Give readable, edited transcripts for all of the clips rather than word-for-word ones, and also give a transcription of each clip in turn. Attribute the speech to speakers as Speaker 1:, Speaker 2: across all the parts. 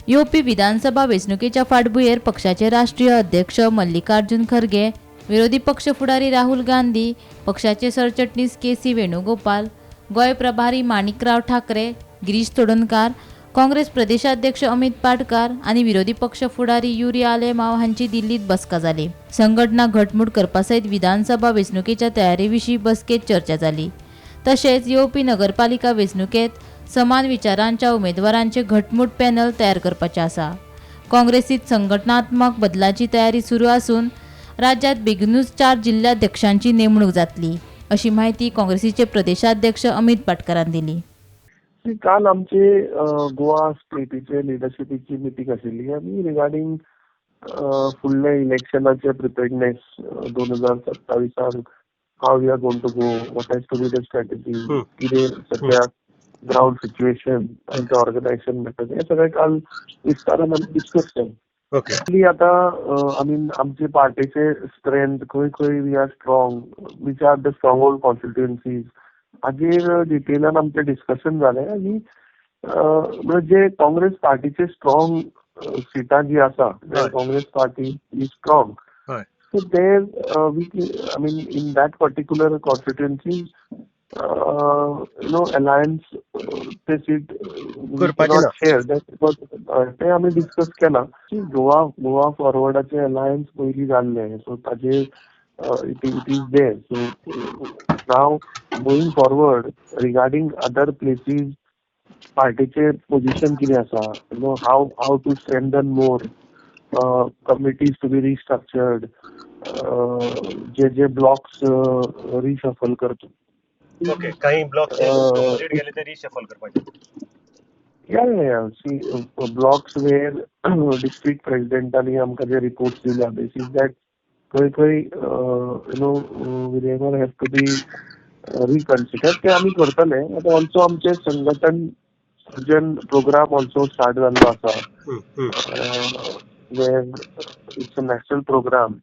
Speaker 1: येवपी विधानसभा वेंचणुकेच्या फाटभुंयेर पक्षाचे राष्ट्रीय अध्यक्ष मल्लिकार्जुन खरगे, विरोधी पक्ष फुडारी राहुल गांधी, पक्षाचे सरचिटणीस के सी वेणुगोपाल, गोंय प्रभारी माणिकराव ठाकरे, गिरीश चोडणकार, काँग्रेस प्रदेशाध्यक्ष अमित पाटकार आनी विरोधी पक्ष फुडारी युरी आलेमाव हांची दिल्लीत बसका जाली. संघटना घटमूट करपा सयत विधानसभा वेंचणुकेच्या तयारी विशीं बसकेत चर्चा जाली. तशेंच येवपी नगरपालिका वेंचणुकेत समान विचारांच्या उमेदवारांचे घटमूट पॅनल तयार करपाचें आसा. काँग्रेसीत संघटनात्मक बदलाची तयारी सुरू आसून राज्यात बेगीनूच 4 जिल्हाध्यक्षांची नेमणूक जातली अशी माहिती काँग्रेसीचे प्रदेशाध्यक्ष अमित पाटकारान दिली.
Speaker 2: काल आमचे गोवा स्टेटीचे लिडरशिपीची मिटींग आशिल्ली आनी रिगार्डींग फुडल्या इलेक्शनाचे प्रिपेर्डनेस 2027 how we are going to go, what has to be the strategy, कितें सद्या ग्रावंड सिच्युएशन आमचें ऑर्गनायझेशन मेथड हें सगळें काल विस्तारान आमी डिस्कस केलें. आता I mean आमचे पार्टीचे स्ट्रेंथ खंय खंय we are strong, which are the stronghold constituencies हाजेर डिटेलान आमचें डिस्कशन जालें. आनी म्हणजे जे काँग्रेस पार्टीचे स्ट्रॉंग सिटां जी आसा, Congress party is strong, so there we I mean in that particular constituency you know alliance ते सीट शेअर ते आमी डिस्कस केलां. गोवा गोवा फॉरवर्डाचे अलायन्स पयलीं जाल्लें, सो ताजेर it is there. So now moving forward regarding other places पार्टीचे position कितें आसा, you know how to strengthen more committees to be restructured, J J blocks reshuffle करतो.
Speaker 3: ओके, काही ब्लॉक्स गेले ते रिशफल करपाचे.
Speaker 2: या सी ब्लॉक्स वेर डिस्ट्रिक्ट प्रेसिडेंटांनी आमकां जे रिपोर्ट्स दिल्या बेसीस that खंय खंय you know wherever have to be reconsider ते आमी करतले. आतां ऑल्सो आमचे संघटन सृजन प्रोग्राम ऑल्सो स्टार्ट जाल्लो आसा, where it's a national program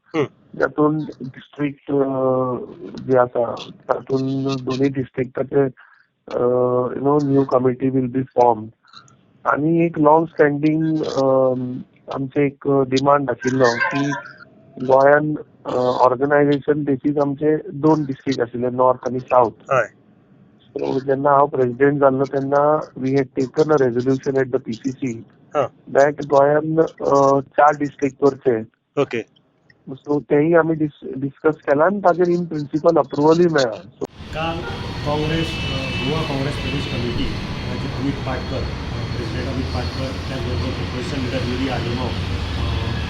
Speaker 2: जातून डिस्ट्रिक्ट जे आसा तातूंत दोनूय डिस्ट्रिक्टाचे you know new committee will be form. आनी एक लॉंग स्टँडींग आमचे एक डिमांड आशिल्लो की गोंयान ऑर्गनायझेशन बेसीस आमचे 2 डिस्ट्रिक्ट आशिल्ले, नॉर्थ आनी सावथ. सो जेन्ना हांव प्रेसिडेंट जाल्लो तेन्ना we had taken a resolution at the PCC that गोंयान 4 डिस्ट्रिक्ट करचे.
Speaker 3: ओके,
Speaker 2: सो तेय आमी डिस्कस केला आनी ताजेर इन प्रिंसिपल अप्रुवलूय मेळ्ळा.
Speaker 3: काल काँग्रेस गोवा काँग्रेस प्रदेश कमिटी अमित पाटकर, प्रेसिडेंट अमित पाटकर, त्याचबरोबर ऑपोजिशन लिडर युरी आलेमाव,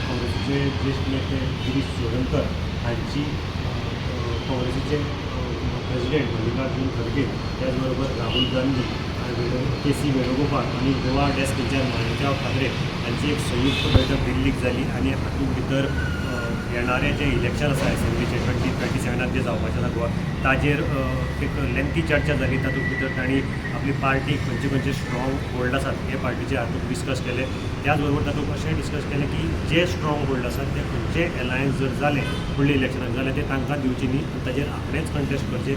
Speaker 3: काँग्रेसीचे ज्येष्ठ नेते गिरीश चोडणकर हांची काँग्रेसीचे प्रेसिडेंट मल्लिकार्जुन खरगे, त्याचबरोबर राहुल गांधी, के सी वेणुगोपाल आनी गोवा डेस्क इंचार्ज माणिकराव ठाकरे हांची एक संयुक्त बैठक दिल्लीक जाली. आनी हातूंत भितर येणारे जे इलेक्शन आसा एसेंब्लीचे 2027 जे जावपाचें आसा गोवा, ताजेर एक लेंथी चर्चा जाली. तातूंत भितर तांणी आपली पार्टी खंयचे खंयचे स्ट्रॉंग होल्ड आसात हे पार्टीचे हातूंत डिस्कस केले. त्याच बरोबर तातूंत अशें डिस्कस केलें की जे स्ट्रॉंग होल्ड आसात ते खंयचे एलायन्स जर जालें फुडल्या इलेक्शनाक जाल्यार ते तांकां दिवचे न्ही आनी ताजेर आपणेच कंटेस्ट करचे.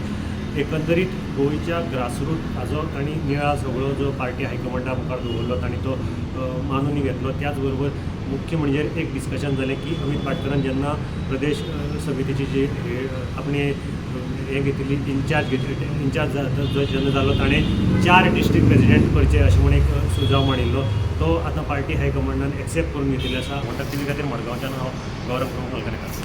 Speaker 3: एकंदरीत गोंयच्या ग्रासरूट हाजो तांणी नियाळ सगळो जो पार्टी हायकमांडा मुखार दवरलो तांणी तो मानून घेतलो. त्याच बरोबर मुख्य म्हणजे एक डिस्कशन जालें की अमित पाटकरान जेन्ना प्रदेश समितीची जी आपणे हें घेतिल्ली इन्चार्ज घेतिल्ली, इन्चार्ज जेन्ना जालो ताणें 4 डिस्ट्रिक्ट प्रेसिडेंट करचे अशें म्हूण एक सुजाव मांडिल्लो, तो आतां पार्टी हायकमांडान एक्सेप्ट करून घेतिल्लो आसा. म्हणटा टीव्ही खातीर मडगांवच्यान हांव गौरव प्रभू मलकनेकार.